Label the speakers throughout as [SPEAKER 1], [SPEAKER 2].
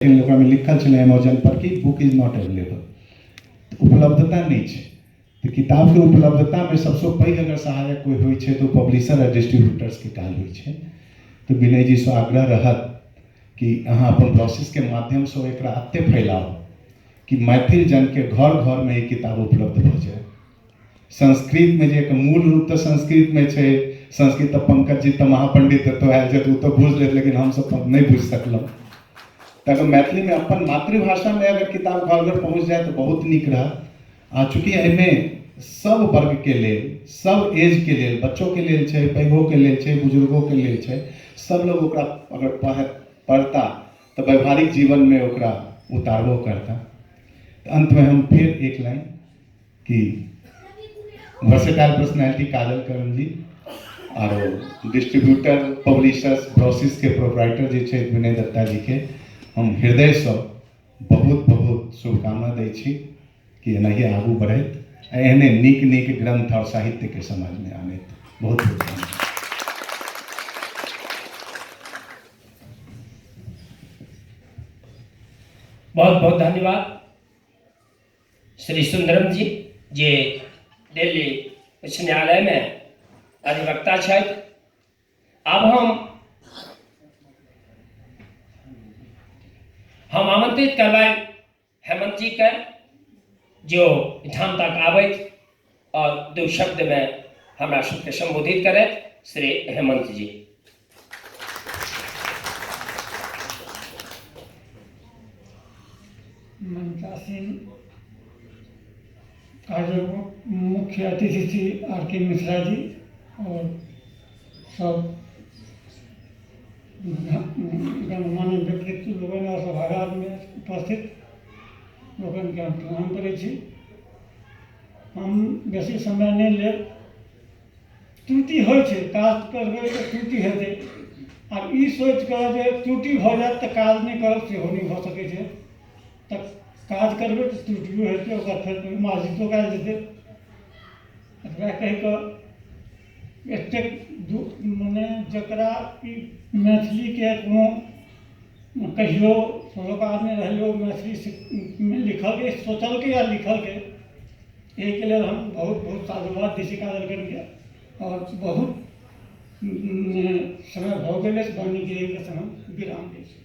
[SPEAKER 1] लेकिन ओकरामे लिखल छलै अमेजन पर कि बुक is not available, उपलब्धता नहि छै। तऽ किताबके उपलब्धतामे सबसँ पैघ अगर सहायक कोइ होइ छै तऽ ओ पब्लिशर आ डिस्ट्रीब्यूटर्सके काज होइ छै। तऽ विनय जीसँ आग्रह रहत कि अहाँ अपन प्रोसेसके माध्यमसँ एकरा एते फैलाउ कि मैथिल जनके घर घरमे ई किताब उपलब्ध भऽ जाय। संस्कृतमे जे एकर मूल रूप तऽ संस्कृतमे छै, संस्कृत तऽ पंकज जी तऽ महापंडित एतऽ आयल छथि, ओ तऽ बुझि लेत, लेकिन हमसब नहि बुझि सकलहुँ। तऽ अगर मैथिलीमे अपन मातृभाषामे अगर किताब घर घर पहुँच जाय तऽ बहुत नीक रहत। आ चूँकि एहिमे सब वर्गके लेल, सब एजके लेल, बच्चोके लेल छै, पैघोके लेल छै, बुजुर्गोके लेल छै, सब लोग ओकरा अगर पढ़ता तऽ व्यवहारिक जीवनमे ओकरा उतारबो करता। तऽ अन्तमे हम फेर एक लाइन कि वर्सेटाइल पर्सनैलिटी काजल करण जी आरो डिस्ट्रीब्यूटर पब्लिशर्स ब्रॉसिस के प्रोपराइटर जे छै विनय दत्ता जी के हम हृदयसँ बहुत बहुत शुभकामना दै छी कि एनाहिए आगू बढ़ैत आ एहने नीक नीक ग्रंथ और साहित्य के समाज में आनैत। बहुत बहुत धन्यवाद।
[SPEAKER 2] बहुत बहुत धन्यवाद श्री सुंदरम जी, जे दिल्ली उच्च न्यायालय में अधिवक्ता छथि। आब हम आमंत्रित करबनि हेमंत जी के, जो ठाम तक आबैत और दू शब्द में हमरा सबके संबोधित करैत। श्री हेमंत जी।
[SPEAKER 3] मंचासीन कार्य मुख्य अतिथि श्री आर के मिश्रा जी और सब गणमान्य व्यक्तित्व लोगन और सभागार में उपस्थित लोगन के हम प्रणाम करै छी। हम बेसी समय नहि लेब। त्रुटि होइ छै, काज करबै तऽ त्रुटि हेतै। आब ई सोचि कऽ जे त्रुटि भऽ जायत तऽ काज नहि करब, सेहो नहि भऽ सकै छै। तऽ काज करबै तऽ त्रुटियो हेतै, ओकर फेर मार्जितो कयल जेतै। एतबा कहि कऽ एतेक दू मने जकरा कि मैथिलीके कोनो कहियो सरोकार नहि रहलै, ओ मैथिली लिखलकै, सोचलकै या लिखलकै, एहिके लेल हम बहुत बहुत साधुवाद दै छी काजल करणके। और बहुत समय भऽ गेल अछि, वाणीके एहिके संग हम विराम दै छी।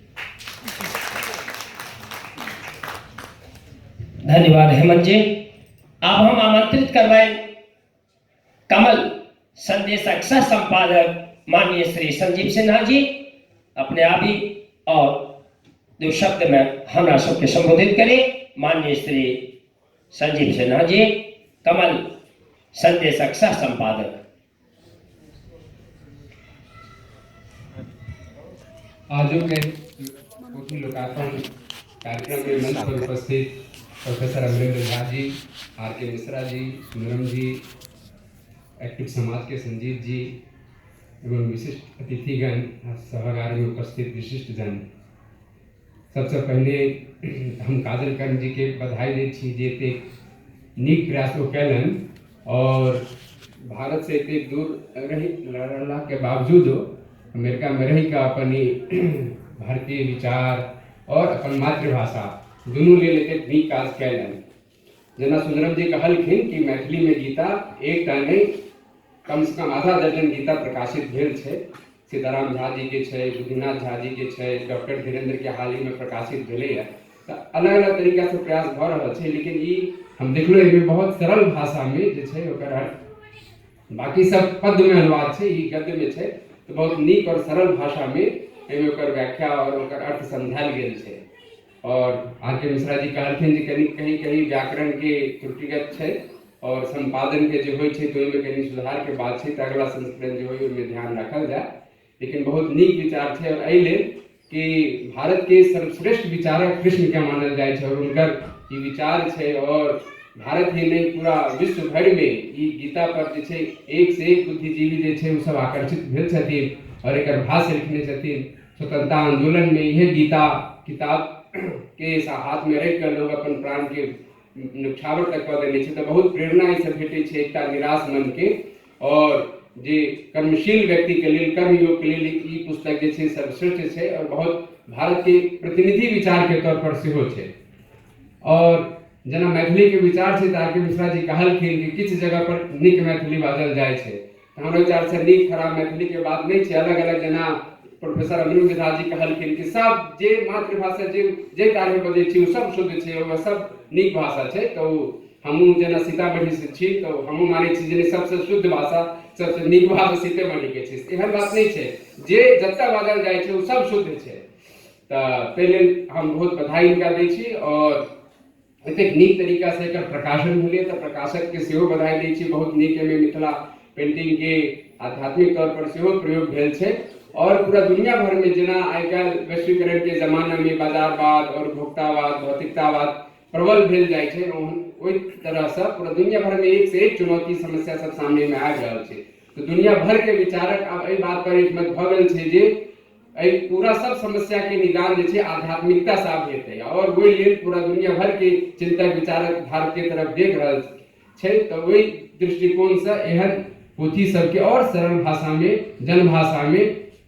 [SPEAKER 2] धन्यवाद हेमंत जी। आब हम आमंत्रित करबनि कमल संदेशक सह संपादक माननीय श्री संजीव सिन्हा जी, अपने आबी और दो शब्द में हमरा सबके संबोधित करी। माननीय श्री संजीव सिन्हा जी, कमल संदेशक सह संपादक।
[SPEAKER 4] आजो के पोथी लोकार्पण कार्यक्रम में मंच पर उपस्थित प्रोफेसर अमरेंद्र झा जी, आर के मिश्रा जी, सुंदरम जी, एक्टिव समाज के संजीव जी एवं विशिष्ट अतिथिगण, सभागार में उपस्थित विशिष्ट जन, सबसे पहिने हम काजल कर्ण जी के बधाई दै छी जे एतेक नीक प्रयास ओ कयलनि और भारत से एतेक दूर रहि रहला के बावजूद अमेरिका में रहि कऽ अपन ई भारतीय विचार और अपन मातृभाषा दुनू लेल एतेक नीक काज कयलनि। जेना सुंदरम जी कहलखिन कि मैथिली में गीता एकटा नहि, कम से कम आधा दर्जन गीता प्रकाशित भेल छै। सीताराम झा जी के छै, बुद्धिनाथ झा जी के छै, डॉक्टर धीरेन्द्र के हाल ही में प्रकाशित भेलैए। तऽ अलग अलग तरीका से प्रयास भऽ रहल छै, लेकिन ई हम देखलहुँ एहिमे बहुत सरल भाषामे जे छै ओकर अर्थ, बाकी सब पद्यमे अनुवाद छै, ई गद्यमे छै, तऽ बहुत नीक और सरल भाषामे एहिमे ओकर व्याख्या और ओकर अर्थ समझायल गेल छै। और आर के मिश्रा जी कहलखिन जे कनि कहीं कहीं व्याकरण के त्रुटिगत छै और संपादन के जे होइ छै तऽ ओहिमे कनि सुधार के बात छै, तऽ अगला संस्करण जे होइ ओहिमे ध्यान राखल जाय। लेकिन बहुत नीक विचार छै और एहि लेल कि भारत के सर्वश्रेष्ठ विचारक कृष्ण के मानल जाइ छै और हुनकर ई विचार छै और भारत ही नहि पूरा विश्व भरि में ई गीता पर जे छै एक से एक बुद्धिजीवी जे छै ओ सब आकर्षित भेल छथिन और एकर भाष्य लिखने छथिन। स्वतंत्रता आंदोलन में यह गीता किताब के हाथ में रख कर लोग अपन प्राण के न्योछावर तक कऽ देने छै, तऽ बहुत प्रेरणा एहिसँ भेटै छै एकटा निराश मन के। और जे कर्मशील व्यक्तिके लेल, कर्मयोगके लेल ई पुस्तक जे छै सर्वश्रेष्ठ छै आओर बहुत भारतके प्रतिनिधि विचारके तौर पर सेहो छै। आओर जेना मैथिलीके विचार छै तऽ आर के मिश्रा जी कहलखिन कि किछु जगह पर नीक मैथिली बाजल जाइ छै, तऽ हमरा विचारसँ नीक खराब मैथिलीके बात नहि छै। अलग अलग जेना प्रोफेसर अमरेंद्र झा जी कहलखिन कि सब जे मातृभाषा जे जे तरहे बजै छी ओ सब शुद्ध छै, ओ सब नीक भाषा छै। तऽ ओ हमहूँ जेना सीतामढ़ीसँ छी तऽ हमहूँ मानै छी जे सबसँ शुद्ध भाषा, सबसँ नीक भाषा सीतेमढ़ीके छै। एहन बात नहि छै, जे जतऽ बाजल जाइ छै ओ सब शुद्ध छै। तऽ ताहि लेल हम बहुत बधाई हिनका दै छी। आओर एतेक नीक तरीकासँ एकर प्रकाशन भेलै तऽ प्रकाशकके सेहो बधाई दै छी। बहुत नीक एहिमे मिथिला पेंटिंगके आध्यात्मिक तौर पर सेहो प्रयोग भेल छै। और पूरा दुनिया भरमे जेना आइ काल्हि वैश्वीकरणके जमानामे बाजारवाद और उपभोक्तावाद, भौतिकतावाद प्रबल भेल जाइ छै, ओहि तरहसँ पूरा दुनिया भरमे एक से एक चुनौती समस्या सब सामनेमे आबि रहल छै। तऽ दुनिया भरके विचारक आब एहि बात पर एकमत भऽ गेल छै जे एहि पूरा सब समस्या के निदान जे छै आध्यात्मिकता से आब हेतै। और ओहि लेल पूरा दुनिया भर के चिंतक विचारक भारत के तरफ देख रहल छै। तऽ ओहि दृष्टिकोण से एहन पोथी सबके और सरल भाषा में, जनभाषा में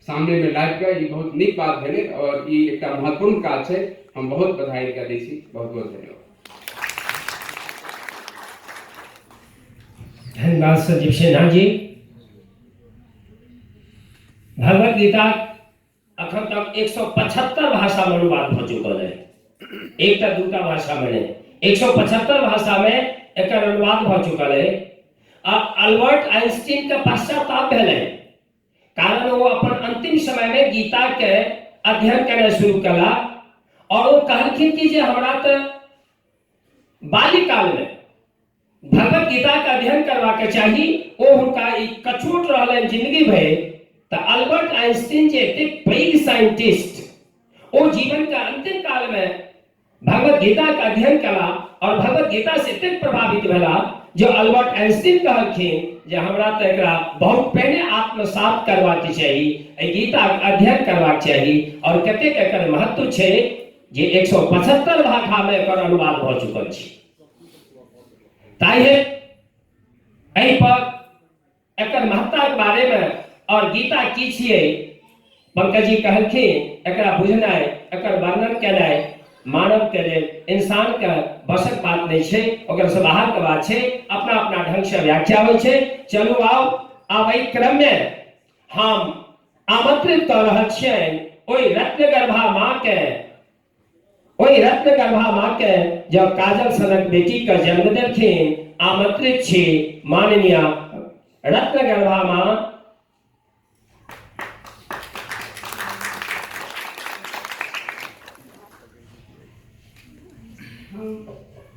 [SPEAKER 4] सामने में लाबि कऽ ई बहुत नीक बात भेलै और ई एकटा महत्वपूर्ण काज छै। हम बहुत बधाई हिनका दै छी। बहुत बहुत धन्यवाद।
[SPEAKER 2] धन्यवाद संजीव सिन्हा जी। भगवत गीता अखन तक 175 भाषा में अनुवाद भऽ चुकल है। एकटा दूटा भाषा में नहीं, 175 भाषा में एकर अनुवाद भऽ चुकल है। आ अल्बर्ट आइंस्टीन के पश्चाताप भेलै, कारण ओ अपन अंतिम समय में गीता के अध्ययन करना शुरू कला और ओ कहलखिन कि जे हमरा तऽ बाल्यकाल में भगवत गीता के अध्ययन करबाक चाही। ओ हुनका ई कचोट रहलनि जिंदगी भरि। तऽ अल्बर्ट आइंस्टीन जे एतेक पैघ साइंटिस्ट, ओ जीवन के अंतिम काल में भगवत गीता के अध्ययन कला और भगवत गीता से एतेक प्रभावित भेला जो अल्बर्ट आइंस्टीन कहलखिन जे हमरा तऽ एकरा बहुत पहिने आत्मसात करबाक चाही, एहि गीता के अध्ययन करबाक चाही। और कतेक एकर महत्व छै जे 175 भाषा में एकर अनुवाद भऽ चुकल छै। ताहि एहि पर एकर महत्ता के बारे में और गीता की छियै पंकज जी कहलखिन, एकरा बुझनाइ, एकर वर्णन केनाइ मानव के लेल, इंसान के बसक बात नहीं छै, ओकर से बाहर के बात छै। अपना अपना ढंग से व्याख्या होइ छै। चलू आओ, आब एहि क्रम में हम आमंत्रित कऽ रहल छियनि ओहि रत्नगर्भा माँ के, ओहि रत्नगर्भा माँ के जब काजल सनक बेटी के जन्म देलखिन। आमंत्रित छी माननीय रत्नगर्भा माँ।
[SPEAKER 5] हम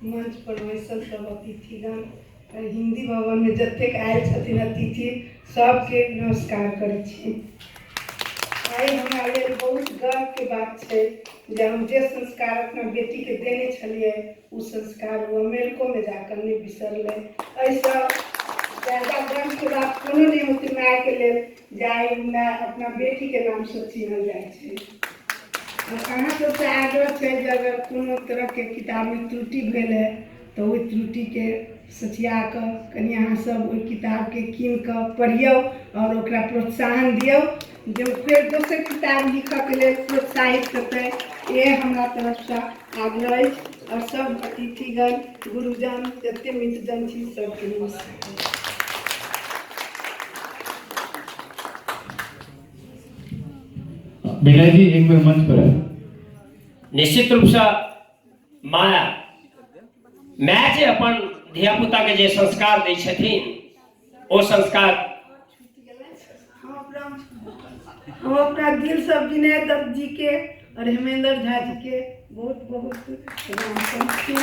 [SPEAKER 5] मंच पर बैसल सब अतिथिगण, हिंदी भवन में जतेक आयल छथिन अतिथि, सबके नमस्कार करै छी। आइ हमरा लेल बहुत गर्वके बात छै जे हम जे संस्कार अपना बेटीके देने छलियै ओ संस्कार ओ अमेरिकोमे जाकऽ नहि बिसरलै। एहिसँ ज्यादा गर्वके बात कोनो नहि होतै मायके लेल जे आइ माय अपना बेटीके नामसँ चिन्हल जाइ छै। अहाँ सबसँ आग्रह छै जे अगर कोनो तरहके किताबमे त्रुटि भेल है तऽ ओहि त्रुटिके सचिया कऽ कनि अहाँ सब ओहि किताबके कीन कऽ पढ़ियौ आओर ओकरा प्रोत्साहन दियौ जे ओ फेर दोसर किताब लिखऽके लेल प्रोत्साहित हेतै। इएह हमरा तरफसँ आग्रह अछि। आओर सब अतिथिगण, गुरुजन, जते मित्रजन छी सबके नमस्कार।
[SPEAKER 1] विनय जी एक बेर मंच पर आउ।
[SPEAKER 2] निश्चित रूपसँ माया माय जे अपन धियापुता के जे संस्कार दै छथिन ओ संस्कार
[SPEAKER 5] हम अपना दिल से विनय दत्त जी के और हेमेंद्र झा जी के बहुत बहुत प्रणाम करै छी।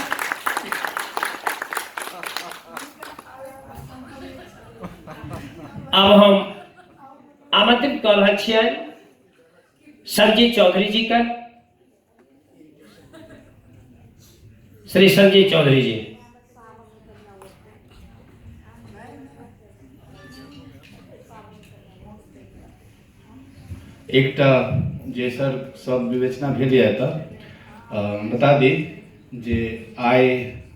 [SPEAKER 2] आब हम आमंत्रित कऽ रहल छियनि संजीव चौधरी जी के। श्री संजीव चौधरी जी।
[SPEAKER 1] एकटा जे सर सब विवेचना भेल यऽ एतऽ, बता दी जे आइ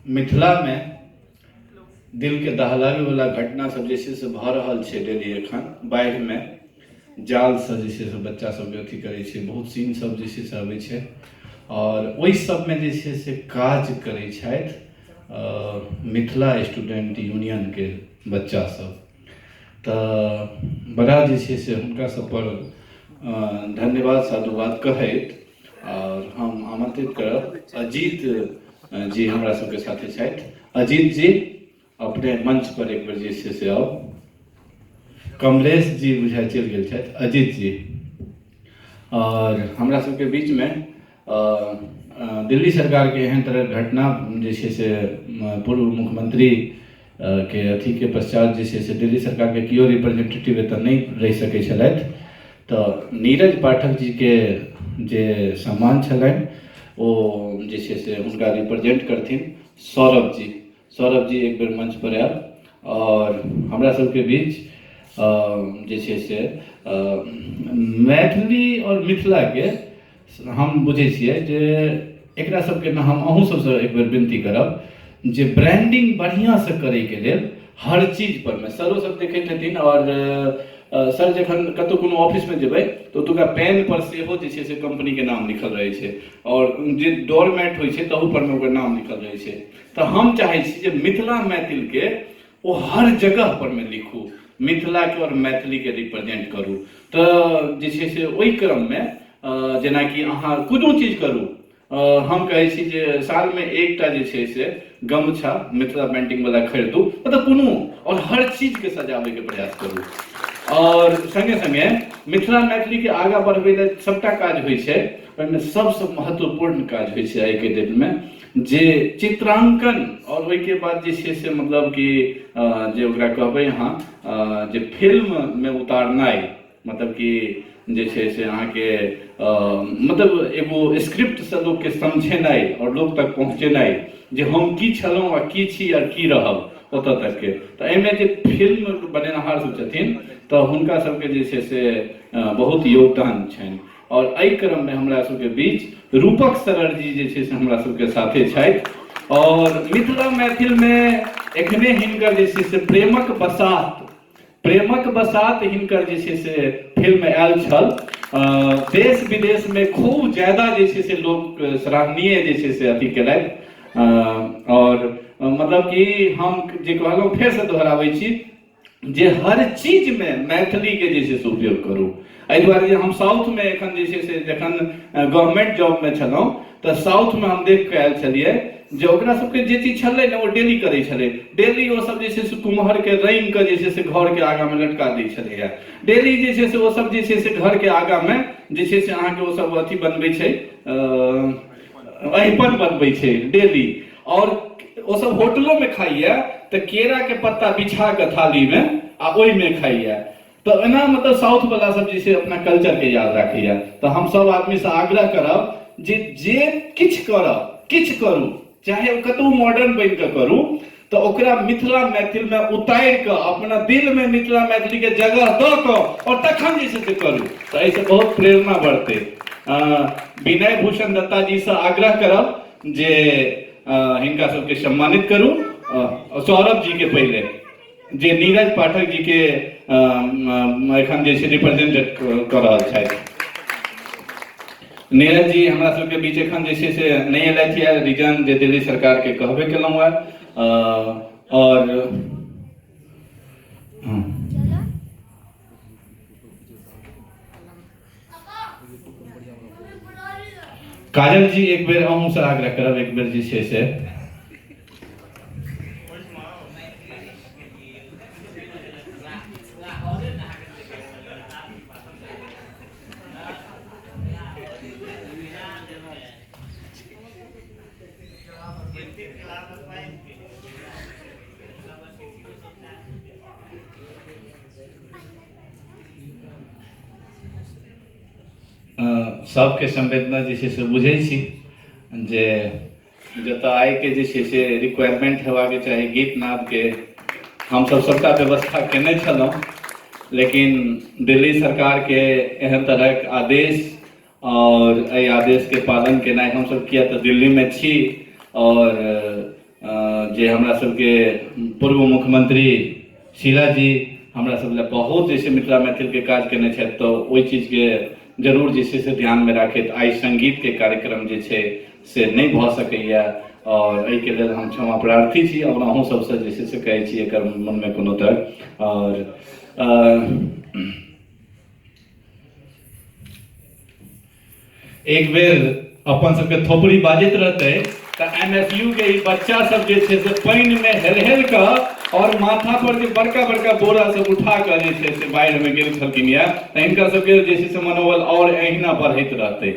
[SPEAKER 1] मिथिलामे
[SPEAKER 6] दिलके दहलाबैवला घटना सब जे छै से भऽ रहल छै डेली। एखन बाढ़िमे जालसँ जे छै से बच्चा सबके अथी करै छै, बहुत सीन सब जे छै से अबै छै आओर ओहि सबमे जे छै से काज करै छथि मिथिला स्टूडेंट यूनियनके बच्चा सब। तऽ बड़ा जे छै से हुनका सबपर धन्यवाद साधुवाद कहैत आओर हम आमंत्रित करब अजीत जी हमरा सबके साथे छथि। अजीत जी, अपने मंच पर एक बेर जे छै से आउ। कमलेश जी बुझाइ चलि गेल छथि। अजीत जी आओर हमरा सबके बीचमे दिल्ली सरकारके एहन तरहक घटना जे छै से पूर्व मुख्यमंत्री के अथीके पश्चात जे छै से दिल्ली सरकारके केओ रिप्रेजेंटेटिव एतऽ नहि रहि सकै छलथि, तऽ नीरज पाठक जीके जे सम्मान छलनि ओ जे छै से हुनका रिप्रेजेंट करथिन सौरभ जी। सौरभ जी एक बेर मंच पर आयब। आओर हमरा सबके बीच जे छै से मैथिली आओर मिथिलाके हम बुझै छियै जे एकरा सबके ने हम अहूँ सबसँ एक बेर विनती करब जे ब्रांडिंग बढ़िआँसँ करैके लेल हर चीज परमे सरो सब देखैत हेथिन। आओर सर जखन कतहु कोनो ऑफिसमे जेबै तऽ ओतुका पेन पर सेहो जे छै से कम्पनीके नाम लिखल रहै छै आओर जे डोरमैट होइ छै तहू परमे ओकर नाम लिखल रहै छै। तऽ हम चाहै छी जे मिथिला मैथिलके ओ हर जगह परमे लिखू, मिथिलाके आओर मैथिलीके रिप्रेजेंट करू। तऽ जे छै से ओहि क्रममे जेनाकि अहाँ कोनो चीज करू, हम कहै छी जे सालमे एकटा जे छै से गमछा मिथिला पेंटिंगवला खरीदू, मतलब कोनो आओर हर चीजके सजाबैके प्रयास करू। आओर सङ्गे सङ्गे मिथिला मैथिलीके आगाँ बढ़बै लए सभटा काज होइ छै, ओहिमे सबसँ महत्वपूर्ण काज होइ छै आइके डेटमे जे चित्रांकन। आओर ओहिके बाद जे छै से मतलब कि जे ओकरा कहबै अहाँ जे फिल्ममे उतारनाइ, मतलब कि जे छै से अहाँके मतलब एगो स्क्रिप्टसँ लोकके समझेनाइ आओर लोक तक पहुँचेनाइ जे हम की छलहुँ आ की छी आ की रहब ओतऽ तकके। तऽ एहिमे जे फिल्म बनेनहार सब छथिन तऽ हुनका सबके जे छै से बहुत योगदान छनि। आओर एहि क्रममे हमरा सबके बीच रूपक सरर जी जे छै से हमरा सबके साथे छथि। आओर मिथिला मैथिलमे एखने हिनकर जे छै से प्रेमक बसात, प्रेमक बसात हिनकर जे छै से फिल्म आयल छल, देश विदेशमे खूब ज्यादा जे छै से लोक सराहनीय जे छै से अथी केलथि। आओर मतलब कि हम जे कहलहुँ फेरसँ दोहराबै छी जे हर चीजमे मैथिलीके जे छै से उपयोग करू। एहि दुआरे जे हम साउथमे एखन जे छै से जखन गवर्नमेंट जॉबमे छलहुँ तऽ साउथमे हम देख कऽ आयल छलियै जे ओकरा सबके जे चीज छलै ने ओ डेली करै छलै। डेली ओ सब जे छै से कुम्हरके रंगि कऽ जे छै से घरके आगाँमे लटका दै छलैए। डेली जे छै से ओ सब जे छै से घरके आगाँमे जे छै से अहाँके ओ सब अथी बनबै छै, अहिपन बनबै छै डेली। आओर ओ सब होटलोमे खाइए तऽ केराके पत्ता बिछा कऽ थालीमे आ ओहिमे खाइए। तऽ एना मतलब साउथ वाला सब जे छै अपना कल्चर के याद राखैया। तऽ हम सब आदमी से आग्रह करब जे जे किछु करब, किछु करू, चाहे ओ कतहु मॉडर्न बनि कऽ करू, तऽ ओकरा मिथिला मैथिल में उतारि कऽ अपना दिल में मिथिला मैथिली के जगह दऽ कऽ और तखन जे छै से करू, तऽ एहिसँ बहुत प्रेरणा बढ़तै। विनय भूषण दत्ता जी से आग्रह करब जे हिनका सबके सम्मानित करू। सौरभ जी के पहिले जे नीरज पाठक जी के एखन जे छै रिप्रेजेंट कऽ रहल छथि। नीरज जी हमरा सबके बीच एखन जे छै से नहि एलथि यऽ, रीजन जे दिल्ली सरकार के कहबे केलहुँ हँ। और काजल जी एक बेर अहूँसँ आग्रह करब एक बेर जे छै से सबके संवेदना जे छै से बुझै छी जे जतऽ आइके जे छै से रिक्वायरमेंट हेबाक चाही गीत नादके, हमसब सबटा व्यवस्था केने छलहुँ, लेकिन दिल्ली सरकारके एहन तरहक आदेश आओर एहि आदेशके पालन केनाइ हमसब किया तऽ दिल्लीमे छी आओर जे हमरा सबके पूर्व मुख्यमंत्री शीला जी हमरा सब लए बहुत जे छै मिथिला मैथिलके काज केने छथि, तऽ ओहि चीजके जरूर जे छै से ध्यानमे राखैत आइ सङ्गीतके कार्यक्रम जे छै से नहि भऽ सकैए, आओर एहिके लेल हम क्षमा प्रार्थी छी आओर अहूँ सबसँ जे छै से कहै छी एकर मनमे कोनो तरह। आओर एक बेर अपन सबके थोपड़ी बाजैत रहतै तऽ एमएसयू के ई बच्चा सब जे छै से पानि मे हेल हेल कऽ और माथा पर जे बड़का बड़का बोरा सब उठा कऽ जे छै से बाढ़ि मे गेल छलखिन या, तऽ हिनकर सबके जे छै से मनोबल और एहिना बढ़ैत रहतै।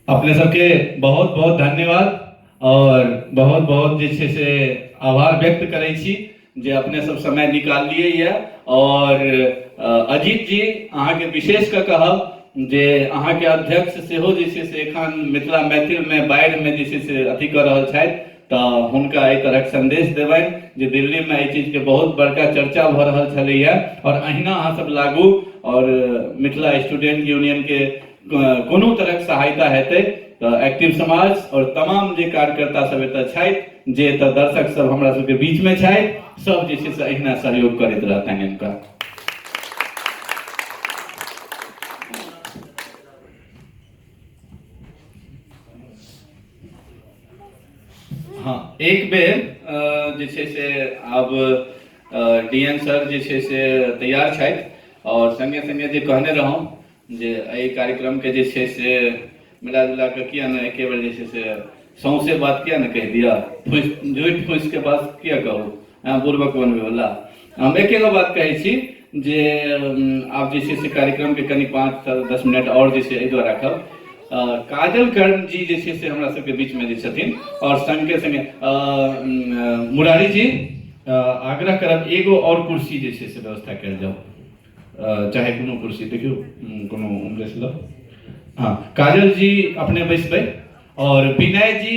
[SPEAKER 6] अपने सबके बहुत बहुत धन्यवाद और बहुत बहुत जे छै से आभार व्यक्त करै छी जे अपने सब समय निकाललियै यऽ। और अजीत जी अहाँके विशेष कऽ कहब जे अहाँके अध्यक्ष सेहो जे छै से एखन मिथिला मैथिलमे बाढ़िमे जे छै से अथी कऽ रहल छथि, तऽ हुनका एहि तरहक संदेश देबनि जे दिल्लीमे एहि चीजके बहुत बड़का चर्चा भऽ रहल छलैए और अहिना अहाँ सब लागू और मिथिला स्टूडेंट यूनियनके कोनो तरहक सहायता हेतै तऽ एक्टिव समाज और तमाम जे कार्यकर्ता सब एतऽ छथि, जे एतऽ दर्शक सब हमरा सबके बीचमे छथि, सब जे छै से अहिना सहयोग करैत रहतनि हिनका। हाँ, एक बेर जे छै से आब डीएन सर जे छै से तैयार छथि और संगे संगे जे कहने रहौं जे एहि कार्यक्रमके जे छै से मिला जुला कऽ किया ने एके बेर जे छै से सौंसे बात किया ने कहि दिअ, फूसि झूठि फूसिके बात किया कहू, अहाँ बुड़बक बनबैवला। हम एके गो बात कहै छी जे आब जे छै से कार्यक्रमके कनि 5-10 मिनट आओर जे छै एहि दुआरे राखब। काजल कर्ण जी जे छै से हमरा सबके बीचमे जे छथिन और संगे संगे मुरारी जी आग्रह करब एगो और कुर्सी जे छै से व्यवस्था कयल जाउ, चाहे कोनो कुर्सी देखियौ कोनो उम्हरेसँ लऽ। हाँ, काजल जी अपने बैसबै और विनय जी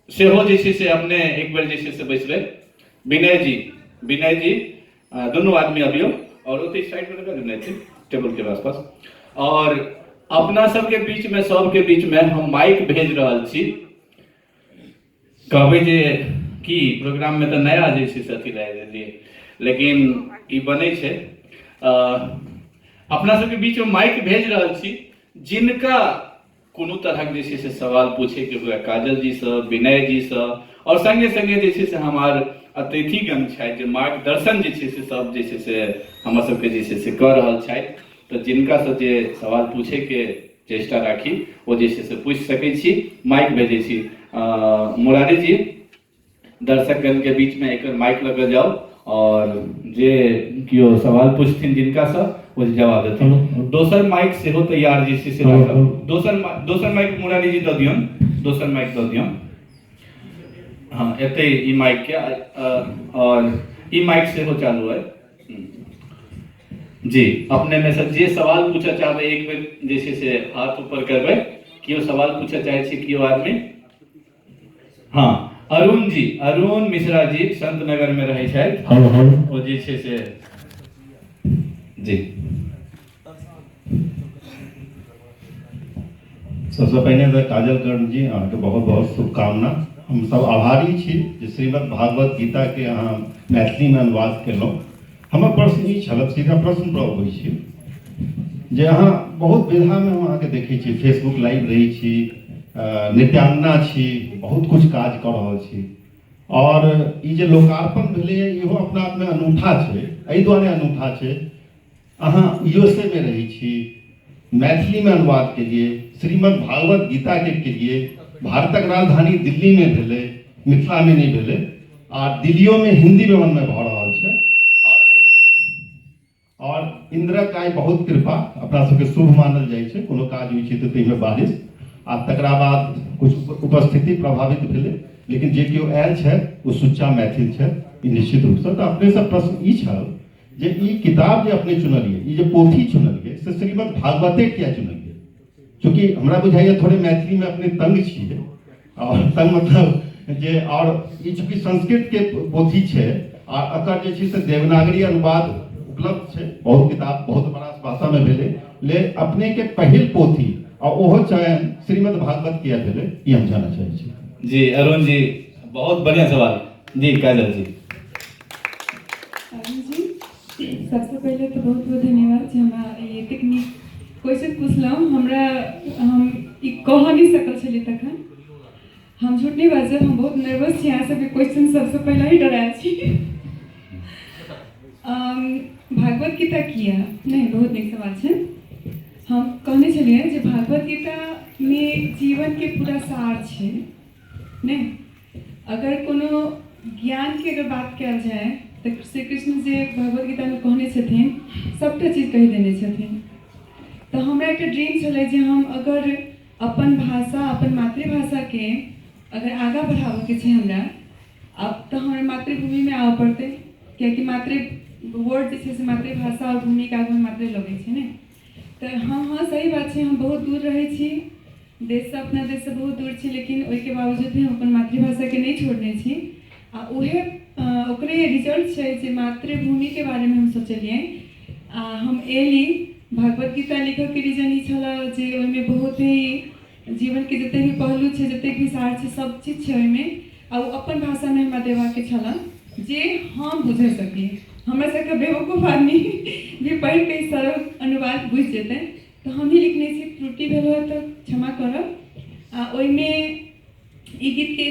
[SPEAKER 6] सेहो जे छै से अपने एक बेर जे छै से बैसबै। विनय जी, विनय जी दुनू आदमी अबियौ और ओतै साइड में लगा देने छै टेबल के आसपास। और अपना सबके बीच में सबके बीच में हम माइक भेज रहल छी, कहबै जे की प्रोग्राम में तऽ नया जे छै से अथी लए देलियै, लेकिन ई बनै छै। अपना सबके बीच में माइक भेज रहल छी, जिनका कोनो तरहक जे छै से सवाल पूछैके हुए काजल जीसँ, विनय जीसँ और संगे संगे जे छै से हमार अतिथिगण छथि जे मार्गदर्शन जे छै से सब जे छै से हमर सबके जे छै से कऽ रहल छथि, तऽ जिनकासँ जे सवाल पूछैके चेष्टा राखी ओ जे छै से पूछि सकै छी। माइक भेजै छी मुरारी जी, दर्शकगण के बीच में एक माइक लऽ कऽ जाउ और जे केओ सवाल पूछथिन जिनकासँ ओ जवाब देथिन। दोसर माइक सेहो तैयार जे छै से राखब। दोसर माइक मुरारी जी दऽ दियौन, दोसर माइक दऽ दियौन। हाँ, एतै ई माइक के और ई माइक सेहो चालू है जी। अपने में से जे सवाल पूछऽ चाहबै एक बेर जे छै से हाथ ऊपर करबै। केओ सवाल पूछऽ चाहै छी केओ आदमी? हाँ, अरुण जी, अरुण मिश्रा जी संत नगर में रहै छथि। ओ जे छै से जी।
[SPEAKER 1] सबसँ पहिने तऽ काजल कर्ण जी अहाँके बहुत बहुत शुभकामना। हम सब आभारी छी जे श्रीमद् भागवत गीता के अहाँ मैथिलीमे अनुवाद केलहुँ। हमर प्रश्न ई छल, सीधा प्रश्न पर अबै छी जे अहाँ बहुत विधामे हम अहाँके देखै छी, फेसबुक लाइव रहै छी, नृत्यांगना छी, बहुत कुछ काज कऽ रहल छी और ई जे लोकार्पण भेलैए इहो अपना आपमे अनूठा छै। एहि दुआरे अनूठा छै, अहाँ यूएसए में रहै छी, मैथिलीमे अनुवाद केलिए, श्रीमद् भागवत गीताके केलिए, भारतक राजधानी दिल्लीमे भेलै, मिथिलामे नहि भेलै आ दिल्लियोमे हिंदी भवनमे भऽ रहल छै। और इन्द्रक आइ बहुत कृपा, अपना सबके शुभ मानल जाइ छै, कोनो काज होइ छै तऽ ताहिमे बारिश आ तकरा बाद किछु उपस्थिति प्रभावित भेलै, लेकिन जे केओ आयल छथि ओ सुच्चा मैथिल छथि ई निश्चित रूपसँ। तऽ अपनेसँ प्रश्न ई छल जे ई किताब जे अपने चुनलियै, ई जे पोथी चुनलियै से श्रीमद् भागवते किया चुनलियै? चूँकि हमरा बुझाइए थोड़े मैथिलीमे अपने तंग छियै और तंग मतलब जे और ई चूँकि संस्कृतके पोथी छै आ एकर जे छै से देवनागरी अनुवाद
[SPEAKER 7] उपलब्ध छै, बहुत किताब बहुत बड़ा भाषामे भेलै, ले अपनेके पहिल पोथी आ ओहो चयन श्रीमद् भागवत किया भेलै, ई हम जानऽ चाहै छी।
[SPEAKER 6] जी अरुण जी, बहुत बढ़िया सवाल। जी काजल जी।
[SPEAKER 8] अरुण जी, सबसँ पहिले तऽ बहुत बहुत धन्यवाद जे हमरा ई एतेक नीक क्वेश्चन पुछलहुँ। हमरा हम ई कह नहि सकल छलियै तखन, हम झूठ नहि बाजब, हम बहुत नर्वस छी। अहाँ सबके क्वेश्चन सबसँ पहिले ही डरायल छी। भागवत गीता किया नहि, बहुत नीक सवाल छै। हम कहने छलियै जे भागवत गीतामे जीवनके पूरा सार छै। नहि, अगर कोनो ज्ञानके अगर बात कयल जाय तऽ श्री कृष्ण जे भगवत गीतामे कहने छथिन सभटा चीज कहि देने छथिन। तऽ हमरा एकटा ड्रीम छलै जे हम अगर अपन भाषा, अपन मातृभाषाके अगर आगाँ बढ़ाबऽके छै हमरा, आब तऽ हमरा मातृभूमिमे आबऽ पड़तै, कियाकि मातृ वर्ड जे छै से मातृभाषा आओर भूमिके आगूमे मातृ लगै छै ने। तऽ हँ हँ सही बात छै, हम बहुत दूर रहै छी देशसँ, अपना देशसँ बहुत दूर छी, लेकिन ओहिके बावजूद भी हम अपन मातृभाषाके नहि छोड़ने छी। आ उहे ओकरे रिजल्ट छै जे मातृभूमिके बारेमे हम सोचलियै आ हम एली। भगवत गीता लिखऽके रीजन ई छलऽ जे ओहिमे बहुत ही जीवनके जतेक भी पहलू छै, जतेक भी सार छै, सब चीज छै ओहिमे, आ ओ अपन भाषामे हमरा देबाके छलऽ जे हम बुझि सकी। हमरा सबके बेवकूफ आदमी भी पढ़िके ई सरल अनुवाद बुझि जेतै, तऽ हमही लिखने छी। त्रुटि भेल होय तऽ क्षमा करब। आ ओहिमे ई गीतके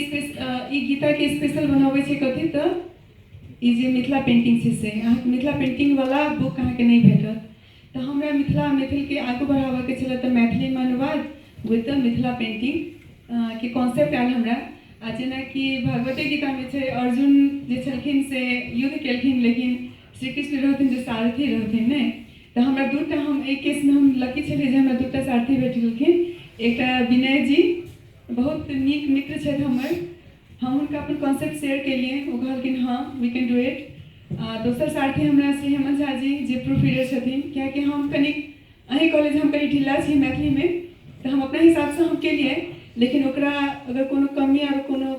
[SPEAKER 8] ई गीताके स्पेशल बनबै छै कथी, तऽ ई जे मिथिला पेंटिंग छै से अहाँके मिथिला पेंटिंगवला बुक अहाँके नहि भेटत। तऽ हमरा मिथिला मैथिलके आगू बढ़ाबऽके छलै, तऽ मैथिलीमे अनुवाद विथ मिथिला पेंटिंग के कॉन्सेप्ट आयल हमरा। आ जेनाकि भगवते गीतामे छै, अर्जुन जे छलखिन से युद्ध केलखिन, लेकिन श्री कृष्ण रहथिन जे सारथी रहथिन ने। तऽ हमरा दूटा, हम एहि केसमे हम लकी छलियै जे हमरा दूटा सारथी भेट गेलखिन। एकटा विनय जी बहुत नीक मित्र छथि हमर, हम हुनका अपन कॉन्सेप्ट शेयर केलियै, ओ कहलखिन हँ वी can do it. आ दोसर सारथी हमरा श्री हेमंत झा जी जे प्रूफ रीडर छथिन, कियाकि हम कनिक अहीं कहलियै जे हम कनि ढिला छी मैथिलीमे, तऽ हम अपना हिसाबसँ हम केलियै, लेकिन ओकरा अगर कोनो कमी आर कोनो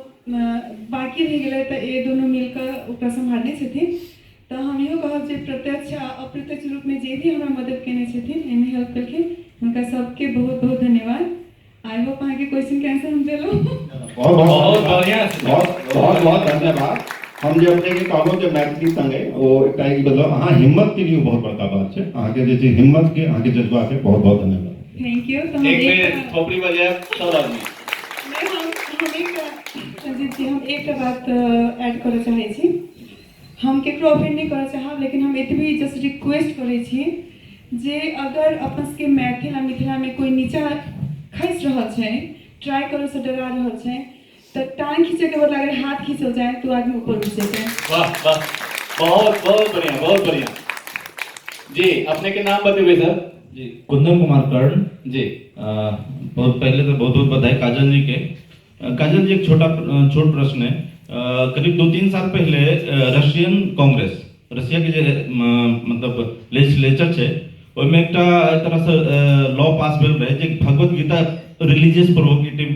[SPEAKER 8] बाँकी रहि गेलै तऽ ई दुनू मिलकऽ ओकरा सम्हारने छथिन। तऽ हम इहो कहब जे प्रत्यक्ष आ अप्रत्यक्ष रूपमे जे भी हमरा मदद केने छथिन, एहिमे हेल्प केलखिन, हुनका सबके बहुत बहुत धन्यवाद। I hope अहाँके क्वेश्चन के आंसर हम देलहुँ।
[SPEAKER 7] बहुत
[SPEAKER 6] बहुत बढ़िया।
[SPEAKER 7] बहुत बहुत बहुत धन्यवाद। हम जे अपने के कहलहुँ जे मैथिली संगे ओ एकटा ई मतलब अहाँ हिम्मत के लिए बहुत बड़का बात छै, अहाँके जे छै हिम्मत के, अहाँके जज्बा के बहुत बहुत धन्यवाद।
[SPEAKER 8] Thank you. तऽ हम
[SPEAKER 6] एक बेर थोपड़ी बजायब सब आदमी।
[SPEAKER 8] नहि, हम एक संजीत जी, हम एकटा बात ऐड करऽ चाहै छी। हम केकरो ऑफेंड नहि करऽ चाहब, लेकिन हम एतबी जस्ट रिक्वेस्ट करै छी जे अगर अपन सबके मैथिल आ मिथिलामे कोइ नीचा खसि रहल छै, ट्राई करऽसँ डरा रहल छै, तऽ टांग खींचैके बदला अगर हाथ खींचल जाय तऽ ओ आदमी ऊपर उठि जेतै।
[SPEAKER 6] वाह वाह, बहुत बहुत बढ़िया, बहुत बढ़िया जी। अपने के नाम बतेबै सर?
[SPEAKER 9] जी, कुंदन कुमार कर्ण।
[SPEAKER 6] जी।
[SPEAKER 9] बहुत पहले तो बहुत बहुत बधाई काजल जी के। काजल जी, एक छोट प्रश्न है। करीब 2-3 साल पहले रशियन कांग्रेस, रशिया के जे मतलब लेजिस्लेचर छै, ओहिमे एकटा एहि तरह से लॉ पास भेल रहे जे Bhagavad Gita religious provocative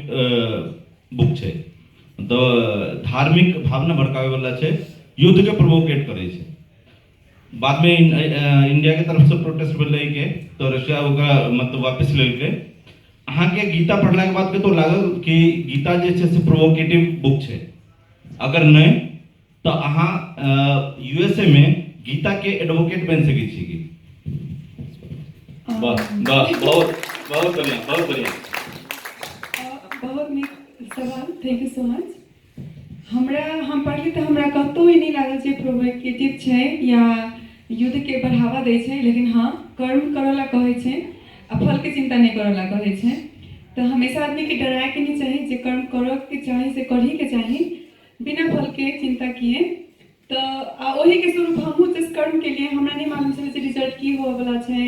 [SPEAKER 9] book छै, तऽ धार्मिक भावना भड़काबै वाला छै, युद्ध के प्रोवोकेट करै छै। बाद में इंडिया के तरफ से प्रोटेस्ट भेलै के तो रशिया ओकरा मतलब वापस लेलकै। अहाँके गीता पढ़लाके बाद कतौ लागल कि गीता जे छै से प्रोवोकेटिव बुक छै? अगर नहि तऽ अहाँ यूएसए में गीता के एडवोकेट बनि सकै छी की?
[SPEAKER 6] वाह वाह, बहुत बहुत बढ़िया, बहुत बढ़िया।
[SPEAKER 8] बहुत नीक सवाल, thank you so much. हमरा हम पढ़ली तऽ हमरा कतहु ई नहि लागल जे प्रोवोकेटिव छै या युद्धके बढ़ावा दै छै, लेकिन हँ कर्म करऽ लए कहै छै आ फलके चिन्ता नहि करऽ लए कहै छै। तऽ हमेशा आदमीके डरायके नहि चाही, जे कर्म करऽके चाही से करहीके चाही बिना फलके चिन्ता किए। तऽ आ ओहीके स्वरूप हमहूँ जस्ट कर्म केलियै। हमरा नहि मालूम छलै जे रिजल्ट की होबऽवला छै।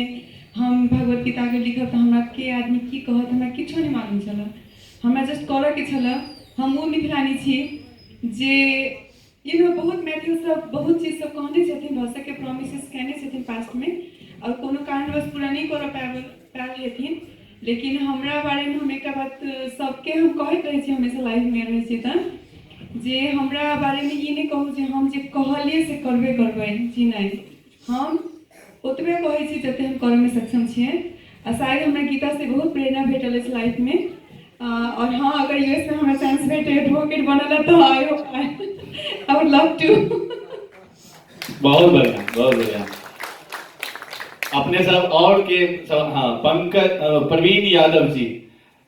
[SPEAKER 8] हम भगवत गीताके लिखब तऽ हमरा के आदमी की कहत, हमरा किछो नहि मालूम छलै। हमरा जस्ट करऽके छलै। हम ओ मिथिलानी छी जे you know बहुत मैथिल सब बहुत चीज सब कहने छथिन, भऽ सके प्रोमिसेस केने छथिन पास्टमे आओर कोनो कारणवश पूरा नहि करऽ पायल हेथिन, लेकिन हमरा बारेमे हम एकटा बात सबके हम कहैत रहै छी हमेशा लाइफमे रहै छी तऽ जे हमरा बारेमे ई नहि कहू जे हम जे कहलियै से करबे करबै। जी नहि, हम ओतबे कहै छी जते हम करऽमे सक्षम छियै आ शायद हमरा गीतासँ बहुत प्रेरणा भेटल अछि लाइफमे। और हाँ, अगर यूएस में हमरा चांस भेटे एडवोकेट बनल तऽ I I would love to.
[SPEAKER 6] बहुत बढ़िया, बहुत बढ़िया। अपने सब और के सब, हाँ, पंकज प्रवीण यादव जी,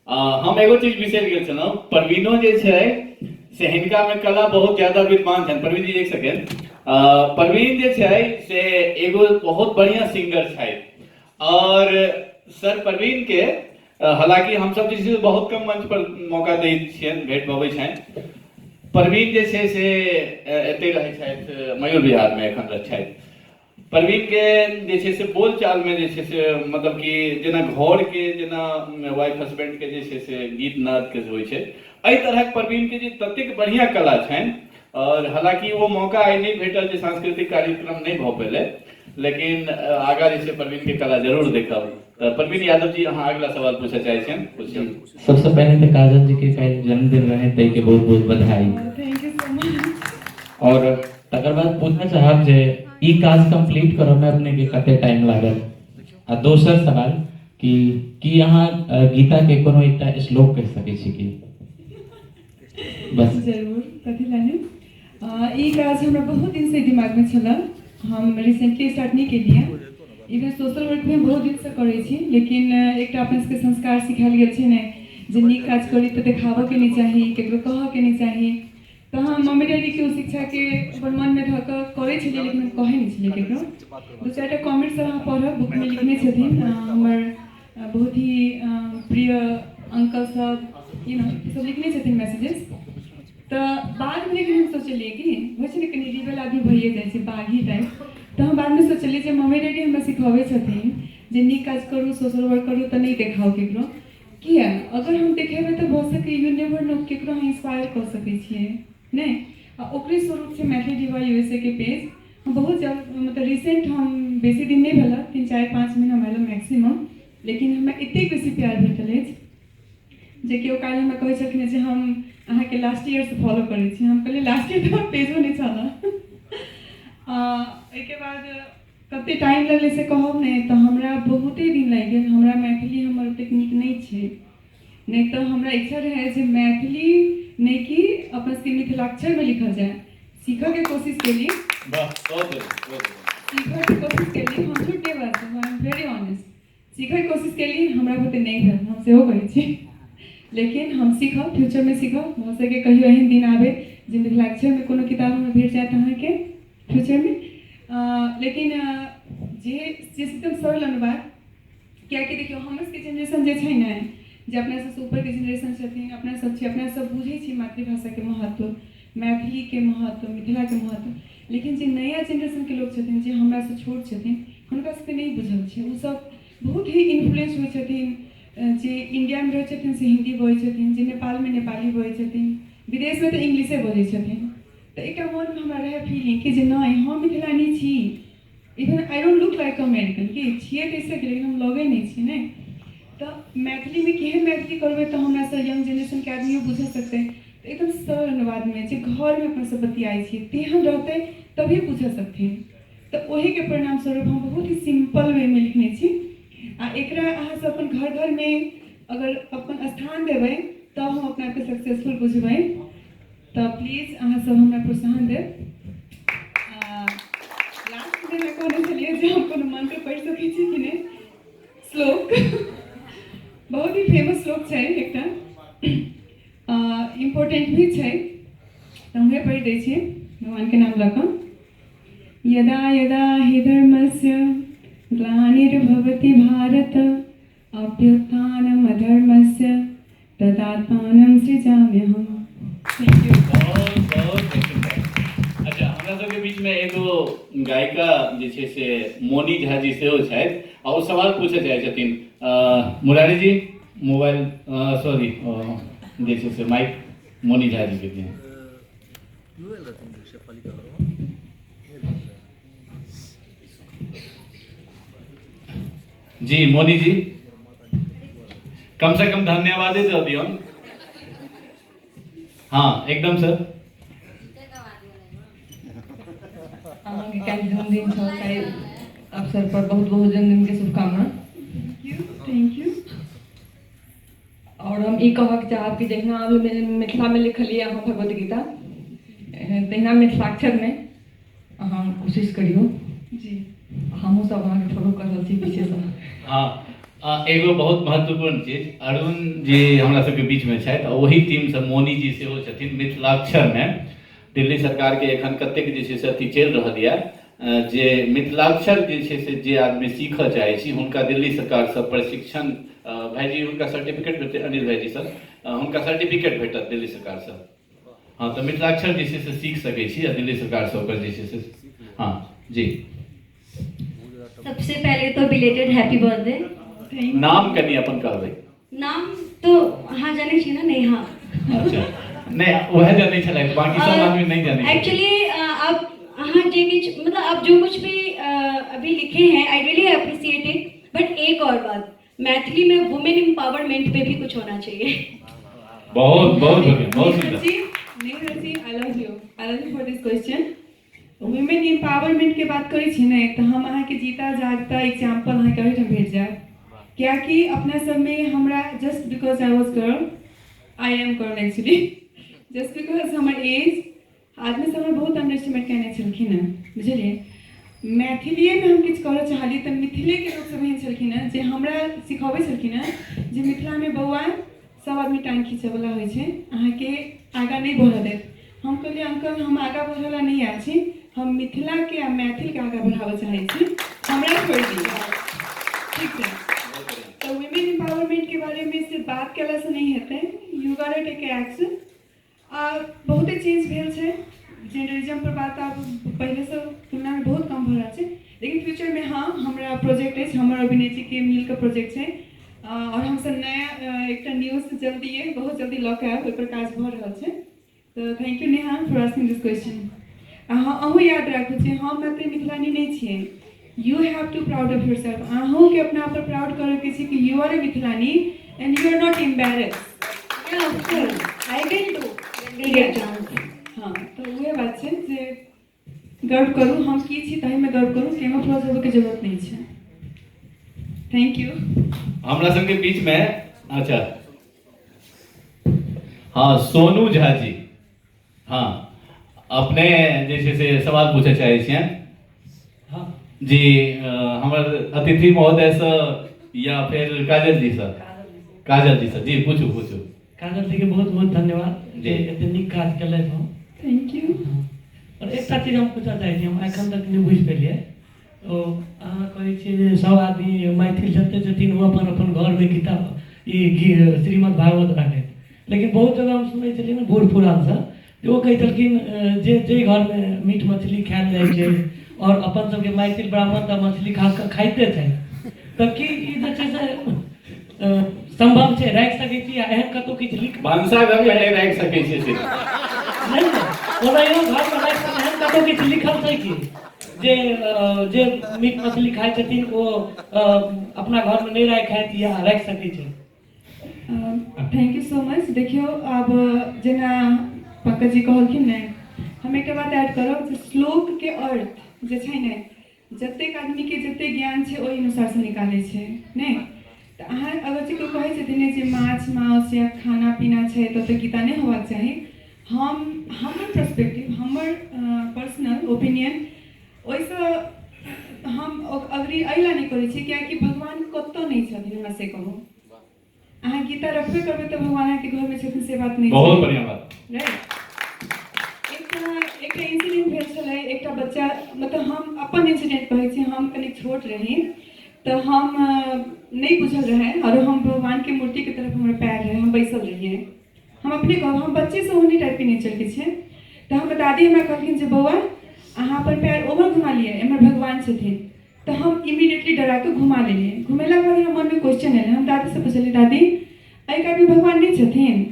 [SPEAKER 6] हम एगो चीज बिसरि गेल छलहुँ, प्रवीणो जे छै से हिनका में कला बहुत ज्यादा विद्यमान छनि। प्रवीण जी एक सेकेंड, प्रवीण जे छै से एगो बहुत बढ़िया सिंगर छथि और सर प्रवीण के हालांकि हम सब जे छै बहुत कम मंच पर मौका दै छियनि, भेट पबै छनि। प्रवीण जे छै से एतै रहै छथि, मयूर विहार में एखन रहै छथि। प्रवीण के जे छै से बोलचाल में जे छै से मतलब कि जेना घर के जेना वाइफ हस्बैंड के जे छै से गीत नाद के होइ छै, एहि तरहक प्रवीण के जे ततेक बढ़िया कला छनि। और हालांकि वो मौका आइ नहि भेटल जे सांस्कृतिक कार्यक्रम नहि भऽ पेलै, लेकिन आगा जे छै प्रवीण के कला जरूर देखब। तऽ प्रवीण यादव जी, अहाँ अगला सवाल पूछऽ चाहै छियनि, पूछियौ।
[SPEAKER 10] सबसे पहले तऽ काजल जी के काल्हि जन्मदिन रहे, ताहि के बहुत बहुत बधाई।
[SPEAKER 8] Thank you so much.
[SPEAKER 10] और तकर बाद पूछना चाहब जे ई काज कंप्लीट करऽ में अपने के कते टाइम लागल? आ दोसर सवाल कि की अहाँ गीता के कोनो एकटा श्लोक कहि सकै छी की? बस।
[SPEAKER 8] जरूर, कथी लाने। ई काज हमरा बहुत दिन से दिमाग में छल, हम रिसेंटली स्टार्ट नहीं केलिए। इवन सोशल वर्क भी हम बहुत दिन से करै छी, लेकिन एकटा अपना सबके संस्कार सिखायल गेल छै ने जे नीक काज करी तऽ देखाबऽ के नहीं चाही, केकरो कहऽ के नहीं चाही। तऽ हम मम्मी डैडी के ओ शिक्षा के अपन मन में धऽ कऽ करै छलियै, लेकिन हम कहै नहि छलियै केकरो। दू चारिटा कमेंट सब अहाँ पढ़ब, बुक में लिखने छथिन हमर बहुत ही प्रिय अंकल सब, you know, सब लिखने छथिन मैसेजेस। तऽ बादमे लेकिन हम सोचलियै कि होइ छै ने कनि रिबेल आदमी भइए जाइ छै, बाघी टाइप। तऽ हम बादमे सोचलियै जे मम्मी डैडी हमरा सिखबै छथिन जे नीक काज करू, सोशल वर्क करू तऽ नहि देखाउ केकरो, किया? अगर हम देखेबै तऽ भऽ सकै, यू नेवर नो, केकरो अहाँ इंस्पायर कऽ सकै छियै नहि। आ ओकरे स्वरूप छै मैथिली डिवा यूएसए के पेज। हम बहुत जल्द, मतलब रिसेंट हम बेसी दिन नहि भेल, 3-4-5 महीना भेल मैक्सिमम, लेकिन हमरा एतेक बेसी प्यार भेटल अछि जे केओ काल्हि हमरा कहै छलखिन जे हम अहाँके लास्ट ईयरसँ फॉलो करै छी। हम कहलियै लास्ट ईयर तऽ हमर पेजो नहि छल। एहिके बाद कते टाइम लगलै से कहब नहि, तऽ हमरा बहुते दिन लागि गेल। हमरा मैथिली हमर ओतेक नीक नहि छै, नहि तऽ हमरा इच्छा रहै जे मैथिली नहि कि अपन सबके मिथिलाक्षरमे लिखल जाय। सीखऽके कोशिश केली, सीखऽके कोशिश केली, हम झूठ नहि बाजब, I am very honest. सीखैके कोशिश केली, हमरा बुते नहि भेल, हम सेहो कहै छी, लेकिन हम सीखब, फ्यूचरमे सीखब। भऽ सकै कहियो एहन दिन आबै जे मिथिलाक्षरमे कोनो किताब हमरा भेट जायत अहाँके फ्यूचरमे। लेकिन जे जे एकदम सरल अनुवाद, कियाकि देखियौ हमर सबके जेनरेशन जे छै ने, जे अपना सबसँ ऊपरके जेनरेशन छथिन, अपना सब छी, अपना सब बुझै छी मातृभाषाके महत्व, मैथिलीके महत्व, मिथिलाके महत्व। लेकिन जे नया जेनरेशनके लोक छथिन, जे हमरासँ छोट छथिन, हुनका सबके नहि बुझल छै। ओसब बहुत ही इन्फ्लुएंस होइ छथिन। जे इण्डियामे रहै छथिन से हिन्दी बजै छथिन, जे नेपालमे नेपाली बजै छथिन, विदेशमे तऽ इंग्लिशे बजै छथिन। तऽ एकटा मोनमे हमरा रहै फीलिंग कि जे नहि, हम मिथिलानी छी, even I don't look like American, कि छियै तऽ इसके, लेकिन हम लगै नहि छी ने। तऽ मैथिलीमे केहन मैथिली करबै तऽ हमरा सब यंग जेनरेशनके आदमियो बुझि सकतै? तऽ एकदम सरल अनुवादमे जे घरमे अपना सब बतियाइ छियै तेहन रहतै तभी बुझि सकथिन। तऽ ओहिके परिणाम स्वरूप हम बहुत ही सिम्पल वेमे लिखने छी। आ एकरा अहाँ सब अपन घर घरमे अगर अपन स्थान देबै तब हम अपना आपके सक्सेसफुल बुझबै। तऽ प्लीज अहाँ सब हमरा प्रोत्साहन देब। लास्ट दिन कहने छलियै जे हम कोनो मंत्र पढ़ि सकै छी कि नहि, श्लोक। बहुत ही फेमस श्लोक छै एकटा, इम्पोर्टेंट भी छै, तऽ हमहे पढ़ि दै छी भगवानके नाम लऽ कऽ। यदा यदा हि धर्मस्य ग्लानिर्भवति भारत अभ्युत्थानम अधर्मस्य तदात्मानं सृजाम्यहम्। Thank you.
[SPEAKER 6] बहुत बहुत सुन्दर। अच्छा, हमरा सबके बीच में एगो गायिका जे छै से मोनी झा जी सेहो छथि आ ओ सवाल पूछऽ चाहै छथिन। मुरारी जी, मोबाइल, सॉरी, जे छै से माइक मोनी झा जी के दियौ। जी मोनी जी, कम से कम धन्यवादे दऽ दियौन। हाँ एकदम सर।
[SPEAKER 8] अहाँके काल्हि जन्मदिन छल, ताहि अवसर पर बहुत बहुत जन्मदिनके शुभकामना। Thank you, thank you. आओर हम ई कहक चाहब कि जहिना अभी मिथिलामे लिखलियै अहाँ भगवद गीता, तहिना मिथिलाक्षरमे अहाँ कोशिश करियौ जी। हमहूँ सब अहाँके फॉलो कर रहल छी पीछेसँ।
[SPEAKER 6] हाँ, एगो बहुत महत्वपूर्ण चीज, अरुण जी हमरा सबके बीचमे छथि आ ओही टीमसँ मोनी जी सेहो छथिन। मिथिलाक्षरमे दिल्ली सरकारके एखन कतेक जे छै से अथी चलि रहल यऽ जे मिथिलाक्षर जे छै से जे आदमी सीखऽ चाहै छी हुनका दिल्ली सरकारसँ प्रशिक्षण, भाइजी हुनका सर्टिफिकेट भेटतै, अनिल भाइजी सर हुनका सर्टिफिकेट भेटत दिल्ली सरकारसँ। हँ, तऽ मिथिलाक्षर जे छै से सीख सकै छी आ दिल्ली सरकारसँ ओकर जे छै से। हँ जी।
[SPEAKER 11] सबसे पहले तो बिलेटेड हैप्पी बर्थडे।
[SPEAKER 6] नाम कनि अपन कहबै।
[SPEAKER 11] नाम तो अहाँ जानै छी ना, नेहा।
[SPEAKER 6] अच्छा, नहि वएह जानै छलै, बाकी सब आदमी नहि जानै छलै।
[SPEAKER 11] एक्चुअली आप अहाँ जे किछु मतलब आप जो कुछ भी अभी लिखे हैं, I really appreciate it, but एक और बात, मैथिली में वुमेन एम्पावरमेंट पे भी कुछ होना चाहिए।
[SPEAKER 6] बहुत बहुत बढ़िया, बहुत सुंदर।
[SPEAKER 8] Neha ji, I love you, I love you for this question. Women empowerment के बात करै छी ने, तऽ हम अहाँके जीता जागता एग्जाम्पल अहाँके ओहिठाम भेट जायत, कियाकि अपना सबमे हमरा just because I was girl, I am girl actually, just because हमर एज, आदमी सब हमरा बहुत अंडर एस्टिमेट केने छलखिन हेँ, बुझलियै? मैथिलीएमे हम किछु करऽ चाहलियै तऽ मिथिलेके लोकसभ एहन छलखिन हेँ जे हमरा सिखबै छलखिन हेँ जे मिथिलामे बौआ सब आदमी टाँग खींचऽवला होइ छै, अहाँके आगाँ नहि बढ़ऽ देत। हम कहलियै, अंकल, हम आगाँ बढ़ऽ लए नहि आयल छी, हम मिथिलाके आ मैथिलके आगाँ बढ़ाबऽ चाहै छी, हमरा छोड़ि दिअ। ठीक छै? तऽ वुमेन एम्पावरमेंटके बारेमे सिर्फ बात केलासँ नहि हेतै, you gotta take action. आ बहुते चेंज भेल छै जेंडरिज्म पर, बात आब पहिलेसँ तुलनामे बहुत कम भऽ रहल छै, लेकिन फ्यूचरमे हँ, हमरा प्रोजेक्ट अछि, हमर अभिनय मिलके प्रोजेक्ट छै आओर हमसब नया एकटा न्यूज जल्दिए, बहुत जल्दी लऽ कऽ आयब, ओहिपर काज भऽ रहल छै। तऽ thank you Neha for asking this question. अहाँ अहूँ याद राखू जे हम मात्र मिथिलानी नहि छियै। You have to proud of yourself. अहूँके अपना पर प्राउड करैके छै कि you are a Mithilani and you are not embarrass.
[SPEAKER 11] Yeah, of course. I will do when we get chance.
[SPEAKER 8] हँ, तऽ उएह बात छै जे गर्व करू, हम की छी ताहिमे गर्व करू, कैमोफ्लॉज होबयके जरूरत नहि छै। Thank you.
[SPEAKER 6] हमरा सबके बीच में, अच्छा हाँ, सोनू झा जी, हाँ, अपने जे छै से सवाल पूछे चाहै छियनि?
[SPEAKER 3] हाँ।
[SPEAKER 6] जी, हमर अतिथि महोदयसँ या फेर काजल जीसँ? काजल जीसँ जी, पूछू पूछू।
[SPEAKER 3] काजल जी के बहुत बहुत धन्यवाद जे एते नीक काज केलथि हँ।
[SPEAKER 8] Thank you.
[SPEAKER 3] आओर एकटा चीज हम पूछऽ चाहै छी, हम एखन तक नहि बुझि पेलियै। ओ अहाँ कहै छियै जे सब आदमी मैथिल जते छथिन ओ अपन अपन घरमे गीता ई श्रीमद् भागवत राखथि, लेकिन बहुत जगह हम सुनै छलियै ने बूढ़ पुरानसँ जे ओ कहै छलखिन जे जाहि घरमे मीट मछली खायल जाइ छै, आओर अपन सबके मैथिल ब्राह्मण तऽ मछली खास कऽ खाइते छथि, तऽ की ई जे छै से सम्भव छै, राखि सकै छी, या एहन कतहु किछु लिख
[SPEAKER 6] भनसाघरमे नहि राखि सकै छियै से?
[SPEAKER 3] नहि नहि, ओनाहियो घरमे राखि सकै, एहन कतहु किछु लिखल छै कि जे जे मीट मछली खाइ छथिन ओ अपना घरमे नहि राखि खाइत या राखि सकै छै?
[SPEAKER 8] Thank you so much. देखियौ, आब जेना पंकज जी कहलखिन ने, हम एकटा बात ऐड करब जे श्लोकके अर्थ जे छै ने, जतेक आदमीके जतेक ज्ञान छै ओहि अनुसारसँ निकालै छै ने। तऽ अहाँ अगर जे कोइ कहै छथिन ने जे माछ मांस या खाना पीना छै तऽ ओतऽ गीता नहि होबाक चाही, हम हमर पर्सपेक्टिव, हमर पर्सनल ओपिनियन, ओहिसँ हम अग्री एहि लए नहि करै छी कियाकि भगवान कतऽ नहि छथिन, हमरा से कहू। अहाँ गीता रखबे करबै तऽ भगवान अहाँके घरमे छथिन से बात नहि।
[SPEAKER 6] बहुत बढ़िया बात।
[SPEAKER 8] राइट। एकटा एकटा इंसिडेंट भेल छलै, एकटा बच्चा, मतलब हम अपन इंसिडेंट कहै छी। हम कनि छोट रही तऽ हम नहि बुझल रहै आओर हम भगवानके मूर्तिके तरफ हमर पैर रहै, हम बैसल रहियै। हम अपने कहब, हम बच्चेसँ ओहने टाइपके नेचरके छियै। तऽ हमर दादी हमरा कहलखिन जे बौआ, अहाँ अपन पैर ओम्हर घुमा लिअ, एम्हर भगवान छथिन। तऽ हम इमीडिएटली डरा कऽ घुमा लेलियै। घुमेलाके बाद हमरा मनमे क्वेश्चन एलै। हम दादीसँ पुछलियै, दादी, एहि कातमे भगवान नहि छथिन?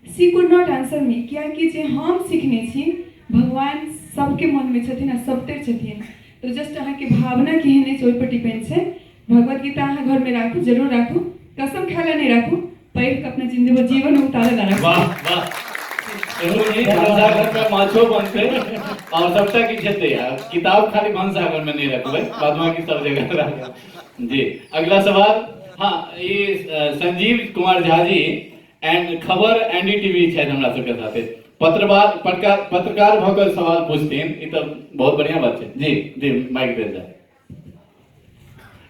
[SPEAKER 8] She could not answer me, कियाकि जे हम सीखने छी, भगवान सबके मनमे छथिन आ सबतरि छथिन। तऽ जस्ट अहाँके भावना केहन अछि ओहिपर डिपेंड छै। भगवत गीता अहाँ घरमे राखू, जरूर राखू, कसम खाय लए नहि राखू, पढ़ि कऽ अपना जिन्दगी जीवन उतारे लए राखू।
[SPEAKER 6] वाह वाह। सोनू जी, भनसाघर में माछो बनते और सबटा किछु हेतै। आ किताब खाली भनसाघर में नहीं रखबै, बाद बाकी सब जगह राखब। जी, अगला सवाल। हाँ, ई संजीव कुमार झा जी एंड खबर एनडीटीवी छथि हमरा सबके साथे। पत्रकार पत्रकार पत्रकार भऽ कऽ सवाल पूछथिन, ई तऽ बहुत बढ़िया बात छै। जी जी, माइक देल जाए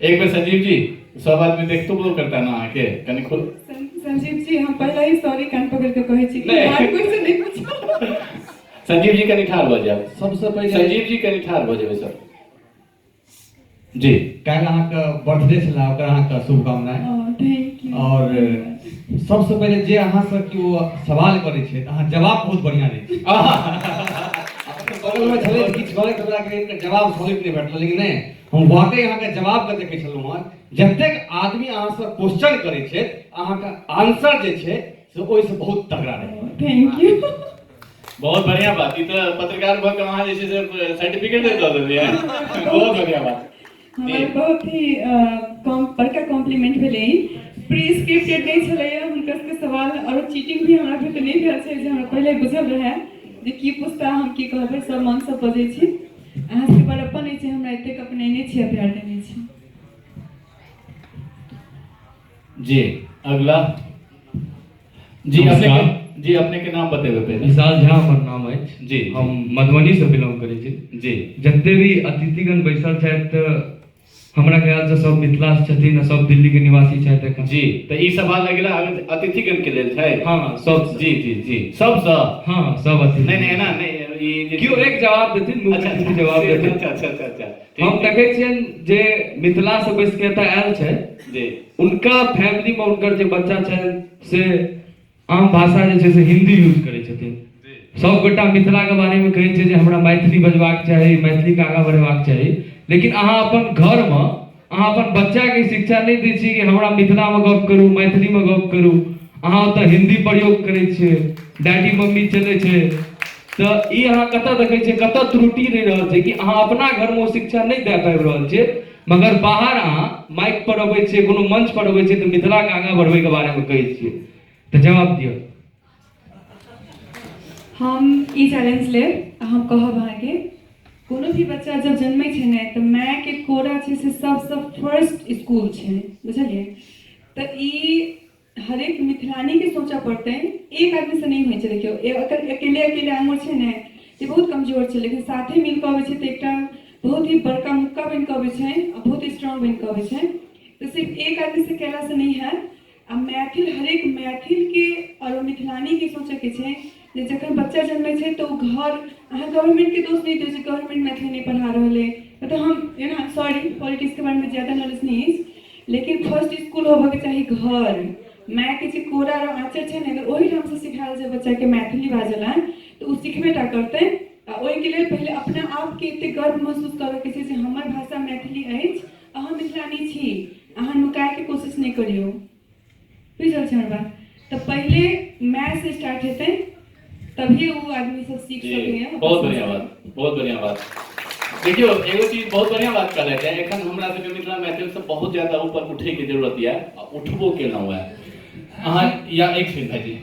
[SPEAKER 6] एक बेर। संजीव जी, सब आदमी देखतो बोल करता ना अहाँके कनि खुल।
[SPEAKER 8] संजीव जी, हम पहले ही सॉरी, कान पकड़ के कहै छी कि
[SPEAKER 6] नहीं।
[SPEAKER 8] आर क्वेश्चन नहीं पूछो।
[SPEAKER 6] संजीव जी, कनि ठाढ़ भऽ जायब।
[SPEAKER 12] सबसँ पहिले
[SPEAKER 6] संजीव जी, कनि ठाढ़ भऽ जेबै सर जी।
[SPEAKER 12] काल्हि अहाँके बर्थडे छलै, ओकर अहाँके शुभकामना।
[SPEAKER 8] Thank you.
[SPEAKER 12] आओर सबसँ पहिले जे अहाँसँ केओ सवाल करै छै तऽ अहाँ जवाब बहुत बढ़िआँ दै छी। बगलमे छलै तऽ किछु कहलक, हमरा के हिनकर जवाब सॉलिड नहि भेटल, लेकिन नहि, हम वाकई अहाँके जवाबके देखै छलहुँ हँ। जतेक आदमी अहाँसँ क्वेश्चन करै छै, अहाँके आंसर जे छै से ओहिसँ बहुत तगड़ा रहै।
[SPEAKER 8] Thank you.
[SPEAKER 6] बहुत बढ़िया बात। ई तऽ पत्रकार भऽ कऽ अहाँ जे छै से सर्टिफिकेट दऽ देलियै। बहुत बढ़िया बात।
[SPEAKER 8] हमर बहुत ही कम बड़का कॉम्प्लीमेंट भेलै। ई प्री स्क्रिप्टेड नहि छलैए हुनकर सबके सवाल आओर चीटिंग भी हमरा भेल नहि भेल छै जे हमरा पहिले बुझल रहै जे की पूछता, हम की कहबै। सब मनसँ बजै छी। अहाँ सबके बड़प्पन अछि, हमरा एतेक अपनेने छी आ प्यार देने छी।
[SPEAKER 6] जी, अगला जी। अपने के जी, अपने के नाम बतेबै पहिले।
[SPEAKER 13] विशाल झा हमर नाम अछि। हम मधुबनीसँ बिलोंग करै छी। जते भी अतिथिगण बैसल छथि, हमरा ख्यालसँ सब मिथिलासँ छथिन आ सब दिल्लीके निवासी छथि एखन।
[SPEAKER 6] जी, तऽ ई सवाल अगिला अतिथिगण के लेल छै।
[SPEAKER 13] हँ, सब।
[SPEAKER 6] जी जी जी, सबसँ।
[SPEAKER 13] हँ, सब अतिथि।
[SPEAKER 6] नहि नहि, एना नहि, ई जे
[SPEAKER 13] केओ एक जवाब देथिन, मुख्य अतिथि जवाब देथिन।
[SPEAKER 6] अच्छा अच्छा अच्छा अच्छा
[SPEAKER 13] हम देखै छियनि जे मिथिलासँ बैस के एतऽ आयल छै, उनका फैमिलीमे हुनकर जे बच्चा छनि से आम भाषा जे छै से हिन्दी यूज करै छथिन। सब गोटा मिथिलाके बारेमे कहै छै जे हमरा मैथिली बजबाक चाही, मैथिलीके आगाँ बढ़ेबाक चाही, लेकिन अहाँ अपन घरमे अहाँ अपन बच्चाके शिक्षा नहि दै छियै कि हमरा मिथिलामे गप करू, मैथिलीमे गप करू। अहाँ ओतऽ हिन्दी प्रयोग करै छियै, डैडी मम्मी चलै छै। तऽ ई अहाँ कतऽ देखै छियै, कतऽ त्रुटि रहि रहल छै कि अहाँ अपना घरमे ओ शिक्षा नहि दए पाबि रहल छियै, मगर बाहर अहाँ माइक पर अबै छियै, कोनो मंच पर अबै छियै तऽ मिथिलाके आगाँ बढ़बैके बारेमे कहै छियै? तऽ जवाब दिअ।
[SPEAKER 8] हम ई चैलेंज लेब आ हम कहब अहाँके, कोनो भी बच्चा जब जन्मै छै ने तऽ मायके कोरा छै से सबसँ फर्स्ट स्कूल छै, बुझलियै? तऽ ई हरेक मिथिलानीके सोचऽ पड़तै। एक आदमीसँ नहि होइ छै। देखियौ, अगर अकेले अकेले आङ्गुर छै ने तऽ बहुत कमजोर छै, लेकिन साथे मिल कऽ अबै छै तऽ एकटा बहुत ही बड़का मुक्का बनि कऽ अबै छै आ बहुत स्ट्रॉन्ग बनि कऽ अबै छै। तऽ सिर्फ एक आदमीसँ कयलासँ नहि हैत। आ मैथिल, हरेक मैथिलके आओर मिथिलानीके सोचैके छै जे जखन बच्चा जन्मै छै तऽ ओ घर, अहाँ गवर्नमेंटके दोष नहि दियौ जे गवर्नमेंट मैथिली नहि पढ़ा रहल अइ। मतलब हम एना, सॉरी, पॉलिटिक्सके बारेमे ज्यादा नॉलेज नहि अछि, लेकिन फर्स्ट स्कूल होबऽके चाही घर। मायके जे कोरा आओर आँचर छै ने, अगर ओहिठामसँ सिखायल जाय बच्चाके मैथिली बाजऽ लए तऽ ओ सिखबे टा करतै। आ ओहिके लेल पहिले अपना आपके एतेक गर्व महसूस करऽके छै जे हमर भाषा मैथिली अछि आ हम मिथिलानी छी। अहाँ नुकायके कोशिश नहि करियौ। बुझल छै हमर बात? तऽ पहिले मायसँ स्टार्ट हेतै, तभी ओ आदमी सब सीख सकैए।
[SPEAKER 6] बहुत बढ़िया बात, बहुत बढ़िया बात। देखियौ, एगो चीज बहुत बढ़िया बात कहलथि है। एखन हमरा सबके मिथिला मैथिल सब बहुत ज्यादा ऊपर उठे के जरूरत यऽ आ उठबो केलहुँ है अहाँ या। एक सेकंड भाईजी।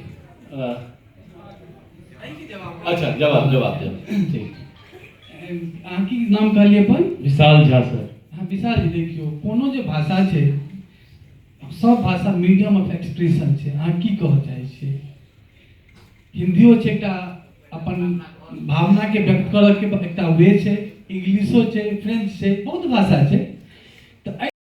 [SPEAKER 6] अच्छा, जवाब जवाब देब, ठीक।
[SPEAKER 14] अहाँ की नाम कहलियै अपन?
[SPEAKER 13] विशाल झा सर।
[SPEAKER 14] हँ विशाल जी, देखियौ, कोनो जे भाषा छै, सब भाषा मीडियम ऑफ एक्सप्रेशन छै। अहाँ की कहऽ चाहै छियै? हिन्दियो छै, एकटा अपन भावनाके व्यक्त करऽके एकटा वे छै। इंग्लिशो छै, फ्रेंच छै, बहुत भाषा छै। तऽ